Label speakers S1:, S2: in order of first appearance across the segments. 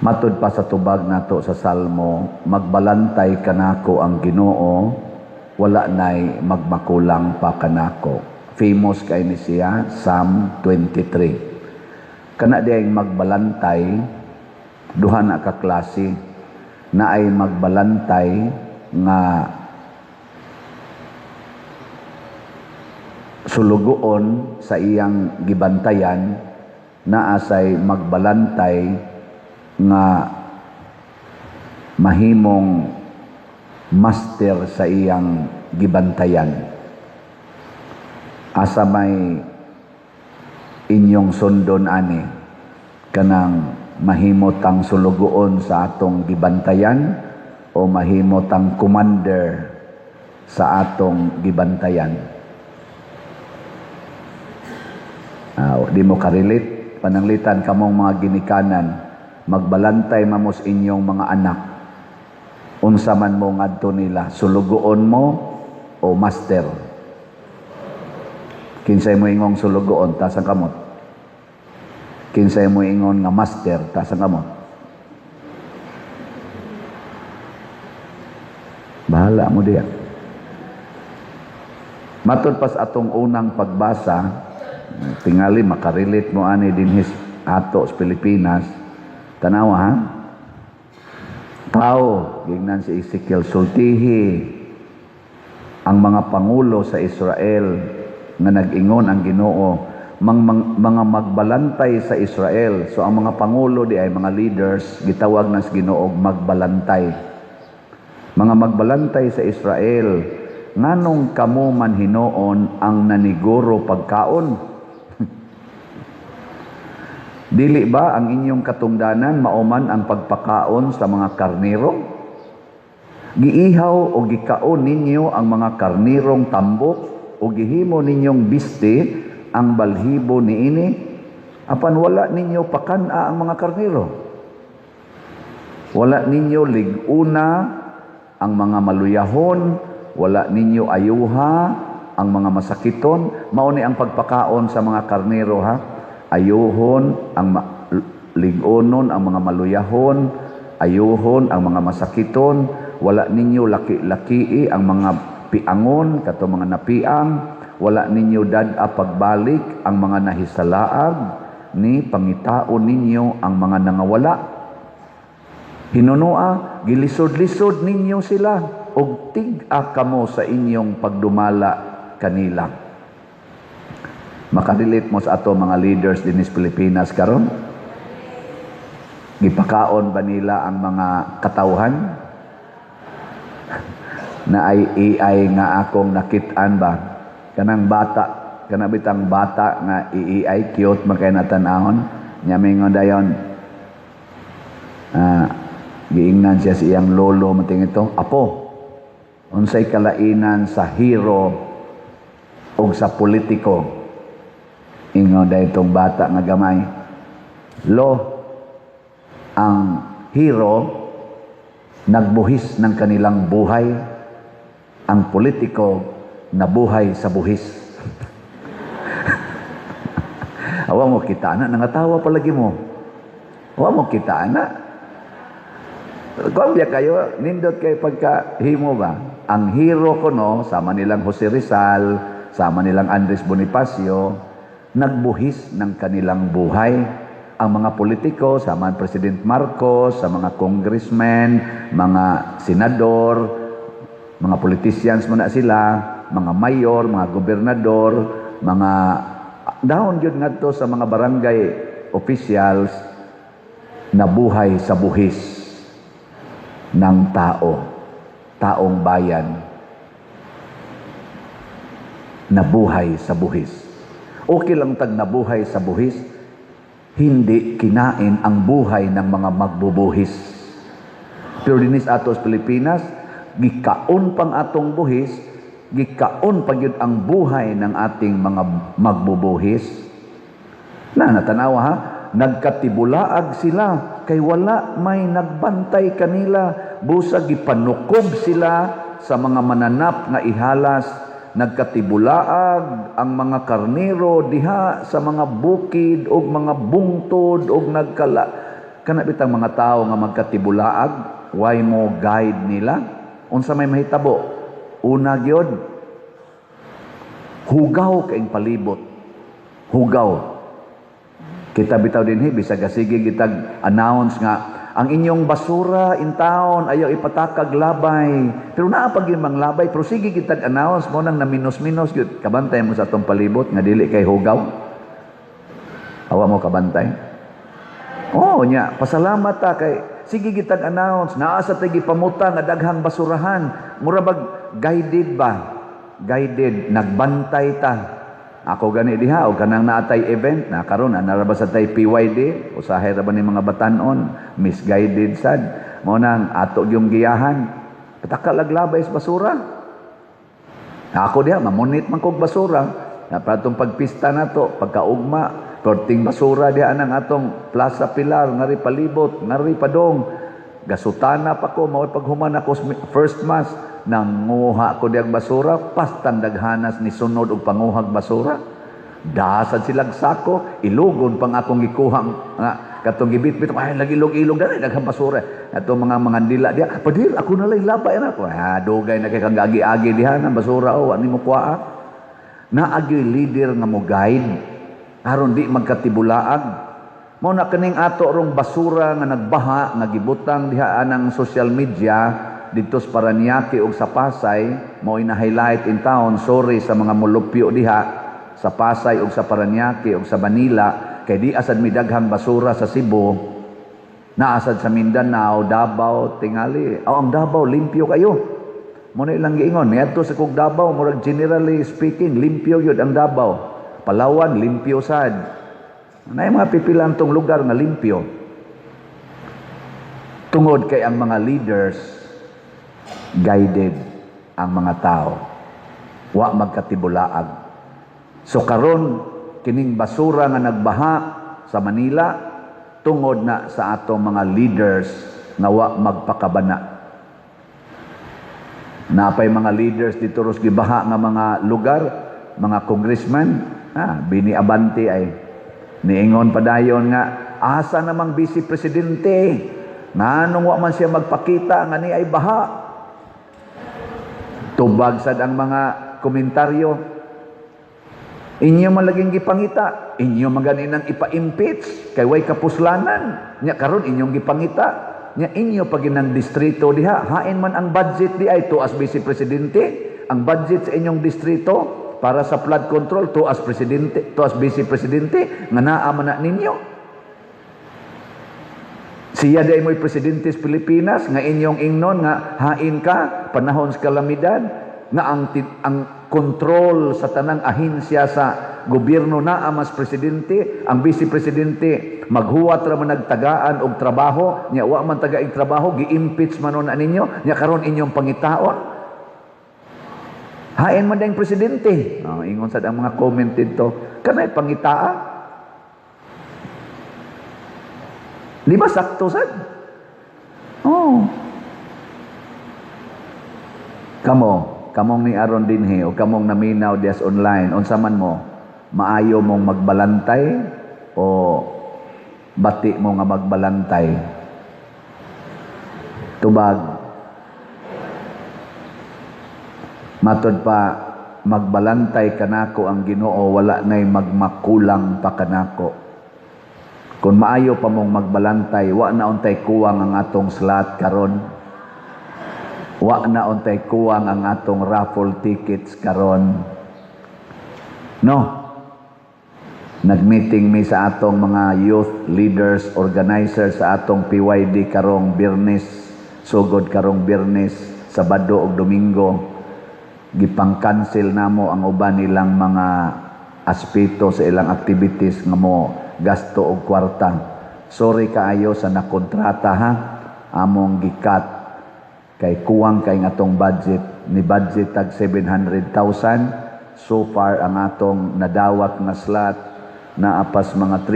S1: Matud pa sa tubag nato sa Salmo, magbalantay kanako ang Ginoo, wala nay magmakulang pa kanako. Famous kay ni siya, Psalm 23. Kana diyang magbalantay, duha na ka klase, na ay magbalantay nga sulugoon sa iyang gibantayan, naasay magbalantay nga mahimong master sa iyang gibantayan. Asa may inyong sundon ani, kanang mahimo tang sulugoon sa atong gibantayan o mahimo tang commander sa atong gibantayan? Di mo karelate, pananglitan kamong mga ginikanan, magbalantay mamos inyong mga anak. Unsa man mo ngadto nila, sulugoon mo o master? Kinsay mo ingong sulugoon, taas ang kamot. Kinsay mo ingon nga master, taas ang kamot. Bahala mo diya. Matud pas atong unang pagbasa, tingali makarelate mo ani dinhis ato sa Pilipinas. Tanawa ha? Tao, gingnan si Ezekiel, sultihi ang mga pangulo sa Israel nga nag-ingon ang Ginoo, mga magbalantay sa Israel. So ang mga pangulo di ay mga leaders, gitawag na sa Ginoo magbalantay. Mga magbalantay sa Israel, nganong kamo man hinoon ang naniguro pagkaon? Dili ba ang inyong katungdanan mauman ang pagpakaon sa mga karnero? Giihaw o gikaon ninyo ang mga karnirong tambok o gihimo ninyong biste ang balhibo niini, apan wala ninyo pakan-a ang mga karnero. Wala ninyo lig-una ang mga maluyahon, wala ninyo ayuha ang mga masakiton. Mao ni ang pagpakaon sa mga karnero ha. Ayuhon ang lig-onon ang mga maluyahon, ayuhon ang mga masakiton, wala ninyo laki-lakii ang mga piangon, kato mga napiang, wala ninyo dad-a pagbalik ang mga nahisalaag, ni pangitaon ninyo ang mga nangawala. Hinunoa, gilisod-lisod ninyo sila, og tig-a kamo sa inyong pagdumala kanila. Makarelate mo sa ato mga leaders dinhi sa Pilipinas karon? Gipakaon ba nila ang mga katawhan? Na ay AI nga akong nakit-an ba? Kanang bata, kanang bitang bata nga AI, cute man kay natan-ahon. Nya mingon dayon, giingnan siya sa iyang lolo mating ito, apo, unsay kalainan sa hero og sa politiko? Ingon dayon itong bata nga gamay, lo, ang hero nagbuhis ng kanilang buhay, ang politiko nabuhay sa buhis. Awa mo kita na, nangatawa palagi mo. Awa mo kita na. Kumbya kayo, nindot kayo pagkahimo ba? Ang hero ko no, sama nilang Jose Rizal, sama nilang Andres Bonifacio, nagbuhis ng kanilang buhay. Ang mga politiko, sama President Marcos, sa mga congressmen, mga senador, mga politicians muna sila, mga mayor, mga gobernador, mga dahon gyud ngadto sa mga barangay officials, nabuhay sa buhis ng tao, taong bayan, nabuhay sa buhis. Okay lang tag nabuhay sa buhis, hindi kinain ang buhay ng mga magbubuhis. Pero dinis ato sa Pilipinas, gikaon pang atong buhis, gikaon pa gyud ang buhay ng ating mga magbubuhis. Na natanawa ha, nagkatibulaag sila kay wala may nagbantay kanila, busa gipanukob sila sa mga mananap nga ihalas. Nagkatibulaag ang mga karnero diha sa mga bukid og mga bungtod og nagkala. Kana bitang mga tao nga magkatibulaag, way mo guide nila? Unsa may mahitabo? Una gyud, hugaw kaing palibot. Hugaw. Kita bitaw dinhi, bisag sige gitag announce nga ang inyong basura in town ayaw ipatakag labay. Pero naa pa gyud mang labay, pero sige gitag announce mo nang naminos-minos gyud. Kabantay mo sa atong palibot nga dili kay hugaw. Awa mo kabantay. Oh, nya, pasalamat ta kay sige gitag announce, naa sa tay gipamuta nga daghang basurahan. Mura bag guided ba? Guided, nagbantay ta. Ako gani diha og kanang naatay event na karon, ana ra ba sa tay PYD, usahay ra ba ni mga batanon, misguided sad. Mao nang ato yung giyahan. Pataka laglabay sa basura. Ako diha mamunit man kog basura. Na atong pagpista nato, pagkaugma, perting basura diha anang atong Plaza Pilar, ngari palibot, ngari padong. Gasutana pa ko, mao paghuman ako first mass, nanguha ko diyang basura, pastang daghanas ni sunod og panguhag basura. Dasad silag sako, ilugon pang akong gikuha nga katong gibitbit, ay lagi ilog-ilog dali daghang basura. Ato mga dila diha, "Padir, ako na lang labay na ko." Ah, dugay na kay kang agi-agi diha nang basura o wa nimo kuhaa. Naagyoy leader nga mo guide aron di magkatibulaag. Mao na kaning ato rong basura nga nagbaha nga gibutang diha anang social media didto sa Paranaque ug sa Pasay, mao na highlight in town. Sorry sa mga mulupyo diha sa Pasay ug sa Paranaque ug sa Manila, kay di asad mi daghang basura sa Cebu. Naasad sa Mindanao, Davao, tingali. Oh, ang Davao limpyo kayo. Mo na ilang giingon niadto sa kog Davao, murag generally speaking limpyo gyud ang Davao. Palawan limpyo sad. Naay mga pipilan tong lugar nga limpyo. Tungod kay ang mga leaders guided ang mga tao. Wa magkatibulaag. So karon, kining basura nga nagbaha sa Manila, tungod na sa atong mga leaders nga wa magpakabana. Napay mga leaders dito ros gibaha nga mga lugar, mga congressman, Bini Abante ay niingon padayon nga asa namang vice presidente, nganong wa man siya magpakita nga ni ay baha. Tubag sad ang mga komentaryo. Inyo man laging gipangita, inyo man gani nang ipa-impeach kay way kapuslanan. Nya karon inyong gipangita, nya inyo pag ginang distrito diha, hain man ang budget di ay to as vice presidente, ang budget sa inyong distrito para sa flood control to as presidente, to as vice presidente nga naa man na ninyo. Siya di mo'y presidente sa Pilipinas nga inyong ingnon nga hain ka panahon sa kalamidad, nga ang kontrol sa tanang ahensya sa gobyerno na mas presidente, ang vice presidente maghuwat ra man nagtagaan og trabaho, nya wa man tagaig trabaho, gi-impeach man na ninyo, nya karon inyong pangitaon. Hain man dayong presidente. Oh, ingon sad ang mga comment dito. Kanay pangitaa. Di ba sakto sad? Oh. Kamo, kamong ni aron dinhi o kamong naminaw dias online, unsa man mo, maayo mong magbalantay o bati mo nga magbalantay? Tubag. Matod pa, magbalantay kanako ang Ginoo, wala na'y magmakulang pa kanako. Kung maayo pa mong magbalantay, wa na untay kuwang ang atong slot karon. Wa na untay kuwang ang atong raffle tickets karon. No. Nagmeeting mi sa atong mga youth leaders, organizers sa atong PYD karong Biyernes, sugod karong Biyernes, Sabado ug Domingo. Gipang-cancel namo ang uban nilang mga aspeto sa ilang activities nga mo gasto og kwarta. Sorry kaayo sa nakontrata ha. Among gikat kay kuwang kay nga atong budget. Ni budget tag 700,000. So far ang atong nadawat nga slot naapas mga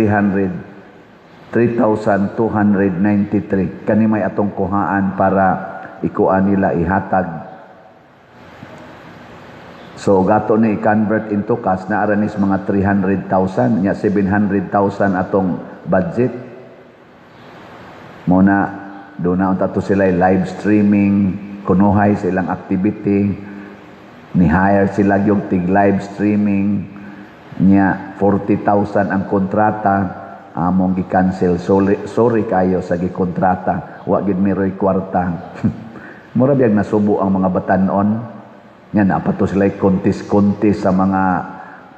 S1: 3,293. Kani may atong kuhaan para ikuan nila ihatag. So gato ni i-convert into cash na aranis mga 300,000, nya 700,000 atong budget. Mao na duna unta to sila live streaming kunuhay sa ilang activity. Ni hire sila yung tig live streaming niya, 40,000 ang kontrata, among gi-cancel. Sorry, sorry kayo sa gikontrata, wa gid miroy kwarta. Mura biyag nasubo ang mga batanon nya. Naa pa to sila contest-contest sa mga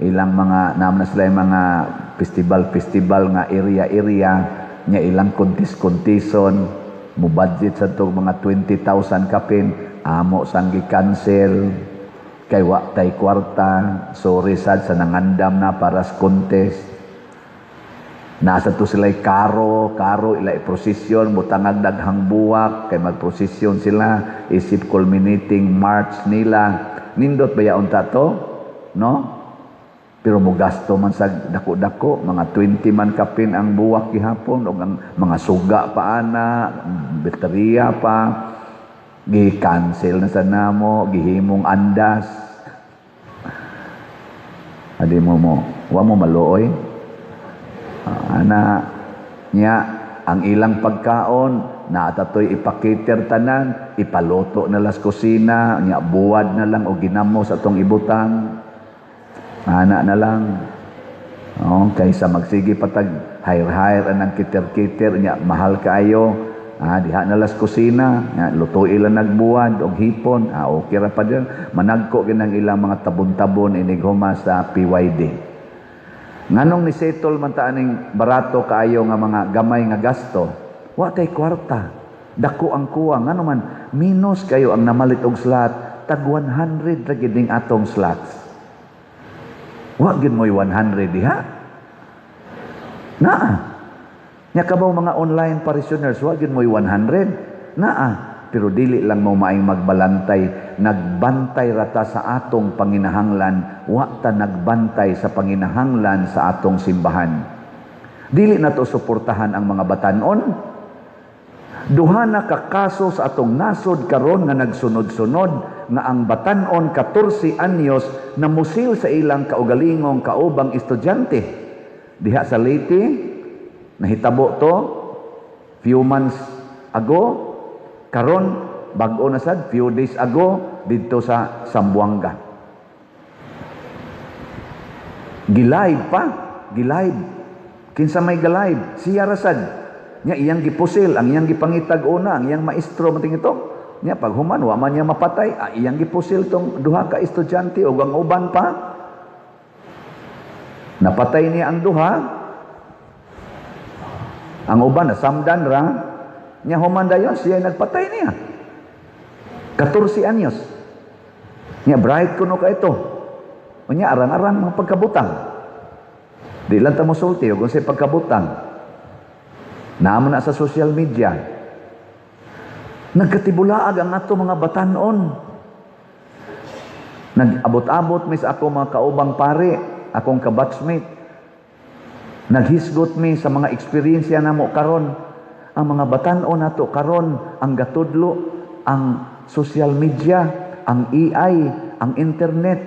S1: ilang mga naam na sila mga festival-festival nga area-area nya, ilang contest-conteston mo budget sa to mga 20,000 kapin, amo sang gi-cancel kay wa tay kwarta. Sorry sad sa nangandam na para sa contest. Nasa to sila karo karo, ila prosesyon, butangag daghang buwak kay magprosesyon sila isip culminating march nila. Nindot baya unta to, no? Pero mo gasto man sa dako-dako, mga 20 man kapin ang buwak gihapon og ang mga suga pa ana, baterya pa. Gi-cancel na sa namo, gihimong andas. Adi mo mo wa mo maluoy ana nya. Ang ilang pagkaon naa tatoy ipa-cater tanan, ipaluto na las kusina nya, buwad na lang o ginamos atong ibutang ana na lang. Oh, kaysa magsige patag hire-hire anang cater-cater nya, mahal kaayo. Ah, diha na las kusina nya, lutuin lang nagbuwad og hipon. Ah, okay ra pa din. Managko ginang ilang mga tabon-tabon inig huma sa PYD. Nganong ni settle man ta aning barato kaayo nga mga gamay nga gasto? Wa tay kwarta. Dako ang kuwang. Ngano man minus kayo ang namalit og slot, tag 100 ra gid ning atong slots. Wa gid mo'y 100 diha. Naa. Nya kabaw mga online parishioners, wa gid mo'y 100. Naa. Pero dili lang mo maing magbalantay, nagbantay rata sa atong panginahanglan, wa ta nagbantay sa panginahanglan sa atong simbahan. Dili na to suportahan ang mga batanon. Duha na ka kaso sa atong nasod karon nga nagsunod-sunod nga ang batanon 14 anyos na musil sa ilang kaugalingong kaubang estudyante. Diha sa Leyte, nahitabo to few months ago, karon bag-o na sad few days ago didto sa Zamboanga. Gilive pa, gilive. Kinsa may galive? Siya ra sad. Nya iyang gipusil, ang iyang gipangitag una, ang iyang maestro mating ito. Nya pag human wa man niya mapatay, ah, iyang gipusil tong duha ka estudyante ug ang uban pa. Napatay niya ang duha. Ang uban nasamdan ra. Nya human dayon siya nagpatay niya. 14 anyos. Nya bright kuno ka ito. Unya arang-arang mga pagkabutang. Di lang ta mosulti og unsay pagkabutang. Naamo na sa social media. Nagkatibulaag ang ato mga batanon. Nag-abot-abot mi sa ako mga kaubang pare, akong kabatchmate. Naghisgot mi sa mga eksperyensya namo karon. Ang mga batanon nato karon ang gatudlo ang social media, ang AI, ang internet.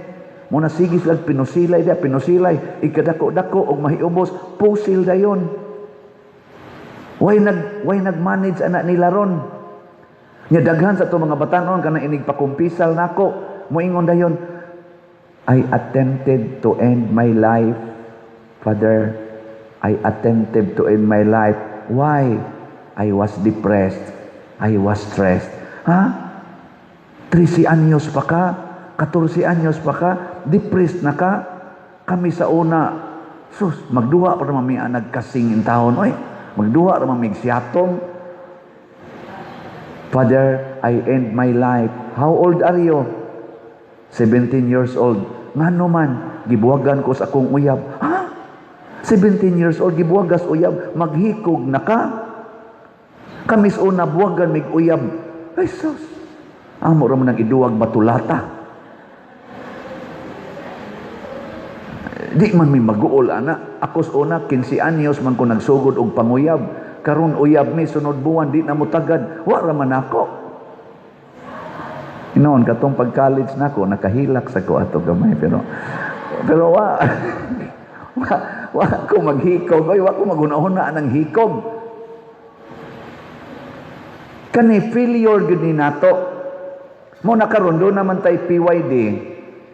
S1: Muna sige sila pinusilay dia, pinusilay, ikadako-dako og mahiubos, pusil dayon. Way nag-manage ana nila ron. Nya daghan sa ato mga batanon kana inig pakumpisal nako, moingon dayon, "I attempted to end my life, Father. I attempted to end my life. Why? I was depressed. I was stressed." Ha? 13 anyos pa ka? 14 anyos pa ka? Depressed na ka? Kami sa una, sus, magduha pa naman mi nagkasing in taon. Oy, magduha ra man mig siyatong. "Father, I end my life." "How old are you?" "17 years old." "Ngano man?" "Gibuwagan ko sa akong uyab." Ha? 17 years old, gibuwagas uyab, maghikog na ka? Kami sa una, buwagan mig uyab. Ay sus. Amo ra man ang iduwag batulata. Di man mi maguol ana. Ako sa una 15 anyos man ko nagsugod og panguyab. Karon uyab mi sunod buwan di na mo tagad. Wa ra man ako. Inoon katong pag college nako nakahilak sa ko ato gamay, pero wa ko maghikog, oy, wa ko maghuna-huna ng hikog. Kani failure gyud ni nato. Mao na karon duna man tay PYD,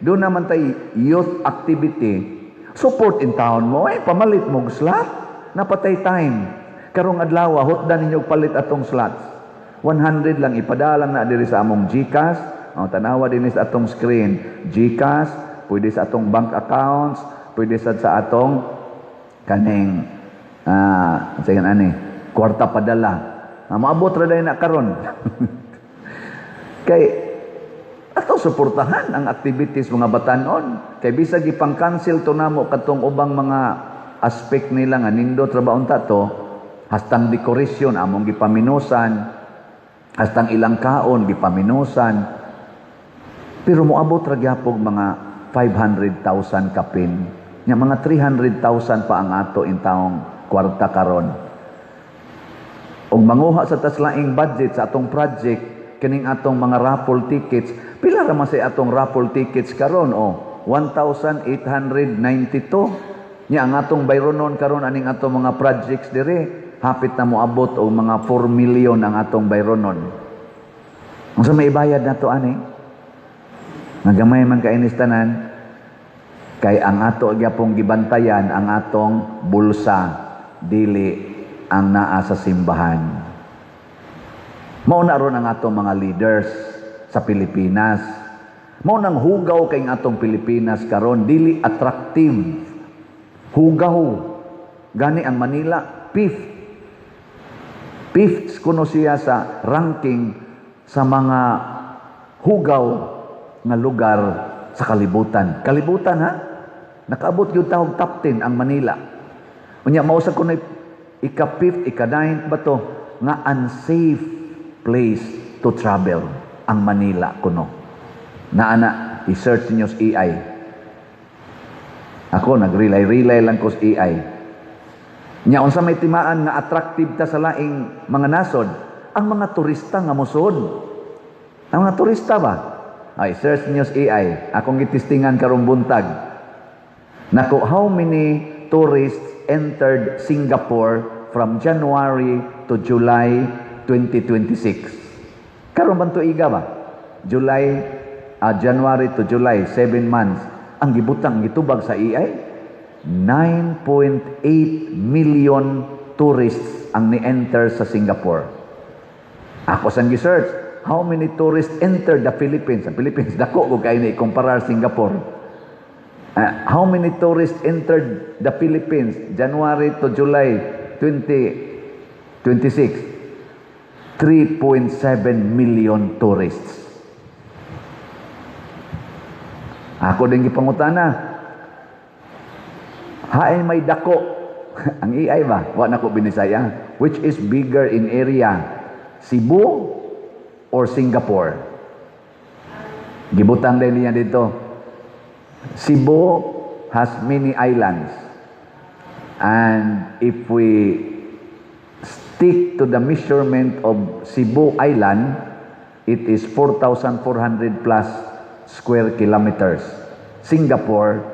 S1: duna man tay youth activity. Support intawon mo, eh, pamalit mo og slot. Naa pa tay time. Karong adlaw, hutdan ninyo og palit atong slots. 100 lang, ipadalang na diri sa among GCash. O, tanawa din sa atong screen. GCash, pwede sa atong bank accounts, pwede sa atong kaning sige ani, kwarta padala. Maabot ra dayon na karon. Kay ato suportahan ang activities mga batanon. Kay bisag ipang-cancel to namo katong ubang mga aspect nila nga nindot ra ba unta to, hastang decoration among gipaminusan, hastang ilang kaon gipaminusan, pero moabot ra gyapon mga 500,000 kapin nya. Mga 300,000 pa ang ato intawong kwarta karon. Ug manguha sa tas laing budget sa atong project kining atong mga raffle tickets. Pila ra man say atong raffle tickets karon? Oh, 1,892. Nya ang atong bayronon karon aning atong mga projects dire, hapit na moabot og mga 4 million ang atong bayronon. Unsa may ibayad nato ani? Nagamay man kainis tanan, kay ang ato gyapong gibantayan ang atong bulsa, dili ang naa sa simbahan. Mao na ron ang atong mga leaders sa Pilipinas. Mao nang hugaw kay ang atong Pilipinas karon, dili attractive. Hugaw. Gani ang Manila, fifth. Fifth kuno siya sa ranking sa mga hugaw nga lugar sa kalibutan. Kalibutan, ha? Nakaabot gyud ta og top 10 ang Manila. Unya mao sa kuno ika-fifth, ika-ninth ba to nga unsafe place to travel ang Manila kuno. Naa na, i-search niyo sa AI. Ako nag-relay-relay lang ko sa AI. Nya unsa may timaan nga attractive ta sa laing mga nasod? Ang mga turista nga mosud. Ang mga turista ba? Ay, search niyo sa AI. Akong gitistingan karong buntag. Nako, how many tourists entered Singapore from January to July 2026? Karon man tuiga ba? July, January to July, 7 months. Ang gibutang, gitubag sa AI, 9.8 million tourists ang ni-enter sa Singapore. Ako sang gi-search, how many tourists entered the Philippines? Ang Philippines, dako ko kay ni ikumparar Singapore. How many tourists entered the Philippines January to July 2026? 3.7 million tourists. Ako din gipangutana. Hain may dako? Ang AI ba? Wa na ko binisaya. Which is bigger in area? Cebu or Singapore? Gibutang din niya dito. Cebu has many islands. And if we stick to the measurement of Cebu Island, it is 4,400 plus square kilometers. Singapore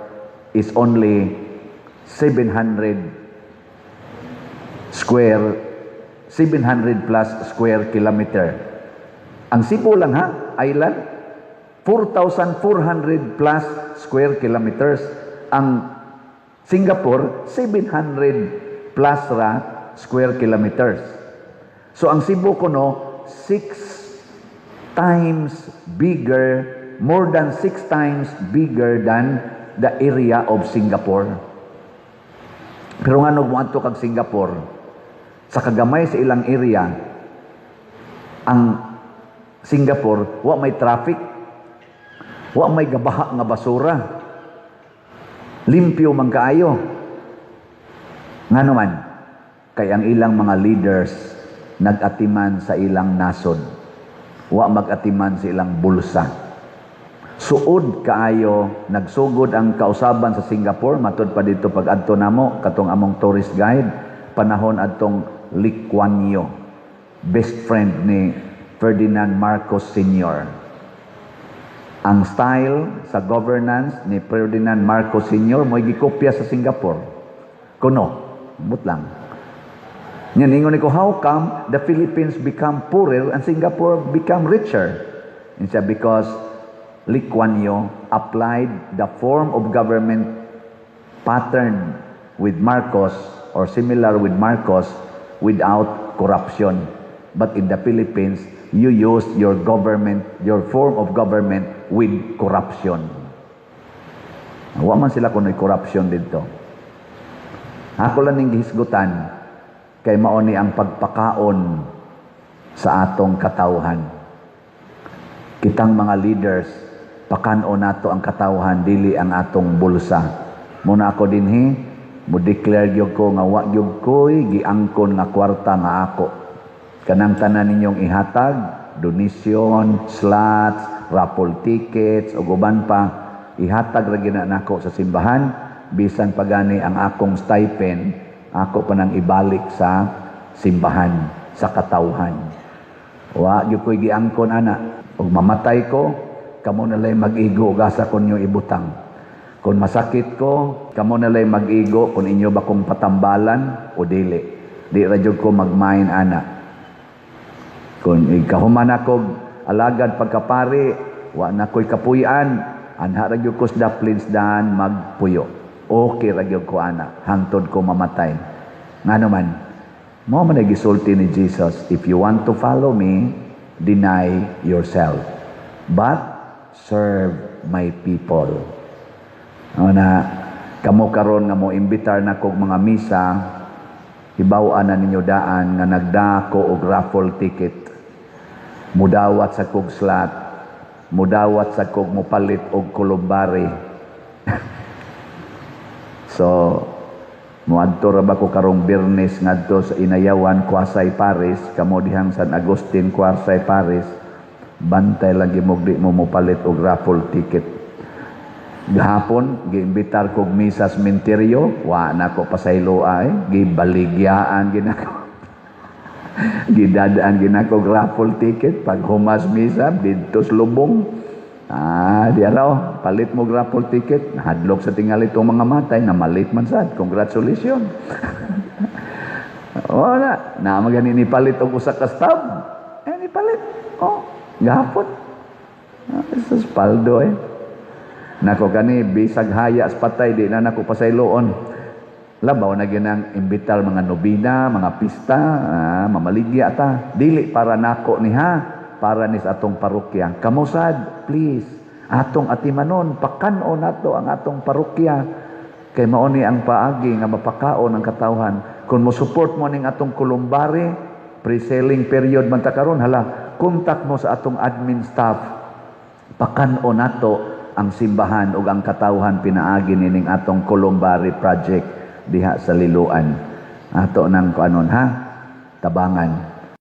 S1: is only 700 plus square kilometer. Ang Cebu lang ha, island, 4,400 plus square kilometers. Ang Singapore, 700 plus ra square kilometers. So ang Cebu kuno, six times bigger, more than six times bigger than the area of Singapore. Pero nga moadto kag Singapore, sa kagamay sa ilang area, ang Singapore, wa may traffic, wa may gabaha nga basura. Limpyo man kaayo. Nga naman, kay ang ilang mga leaders nag-atiman sa ilang nasod. Wa mag-atiman sa ilang bulsa. Suod kaayo, nagsugod ang kausaban sa Singapore, matud pa dito pag adto namo katong among tourist guide, panahon adtong Lee Kuan Yew, best friend ni Ferdinand Marcos Sr. Ang style sa governance ni Ferdinand Marcos Sr. mo'y gikopya sa Singapore. Kuno, ambot lang. Nya ningon ko, "How come the Philippines become poorer and Singapore become richer?" And siya, "Because Lee Kuan Yew applied the form of government pattern with Marcos or similar with Marcos without corruption. But in the Philippines, you use your government, your form of government with corruption." Wa man sila kuno'y corruption didto. Ako lang ning gihisgutan kay mao ni ang pagpakaon sa atong katawhan. Kitang mga leaders, pakan-on nato ang katawhan, dili ang atong bulsa. Mao na ako dinhi, mo declare gyud ko nga wa gyud ko'y giangkon nga kwarta nga ako. Kanang tanan ninyong ihatag, donation, slots, raffle tickets, ug uban pa, ihatag ra gyud na nako sa simbahan. Bisan pa gani ang akong stipend, ako pa nang ibalik sa simbahan, sa katawhan. Wa gyud ko'y giangkon ana. Ug mamatay ko, kamo na lay mag-igo og asa ko ninyo ibutang. Kung masakit ko, kamo na lay mag-igo kung inyo ba kong patambalan o dili. Di ra jud ko mag-mind ana. Kung ikahuman ako alagad pagkapari, wa na ko'y kapuy-an, anha ra gyud ko sa Daplins daan magpuyo. Okay ra gyud ko ana, hangtod ko mamatay. Ngano man, mao man ay gisulti ni Jesus, "If you want to follow me, deny yourself, but serve my people." Ano na, kamo karon nga mo imbitar na kog mga misa, hibaw-an na ninyo daan nga nagdako og raffle ticket. Mudawat sa kog slot, mudawat sa kog mupalit og columbary. So, muadto ra ba ko karong Biyernes ngadto sa Inayawan, Quasi Paris, kamo dihang San Agustin, Quasi Paris, bantay lang gyud di mo mopalit og raffle ticket. Gahapon, giimbitar kog misa sa sementeryo, wa na ko pasayloa eh, gibaligyaan ginako. Gidadaan ginako og raffle ticket pag humas misa didto sa lubong. Ah, di araw, palit mo og raffle ticket, nahadlok sa tingali itong mga matay, namalit man sad. Congratulations. Wala, na magani ni palit og usa ka stub. Eh ni palit. Oh, gahapon. Ah, sa paldo eh. Nako gani bisag haya sa patay, di na nako pasayloon. Labaw na ginang imbitar mga nobina, mga pista, ah, mamaligya ta. Dili para nako ni ha, para ni sa atong parokya. Kamo sad, please, atong atimanon, pakan-on nato ang atong parokya. Kay mao ni ang paagi nga mapakaon ang katawhan. Kung mo support mo ning atong columbary, pre-selling period man ta karon, hala, contact mo sa atong admin staff. Pakan-on nato ang simbahan ug ang katawhan pinaagi nining atong columbary project diha sa Liloan. Ato nang kuanon ha, tabangan.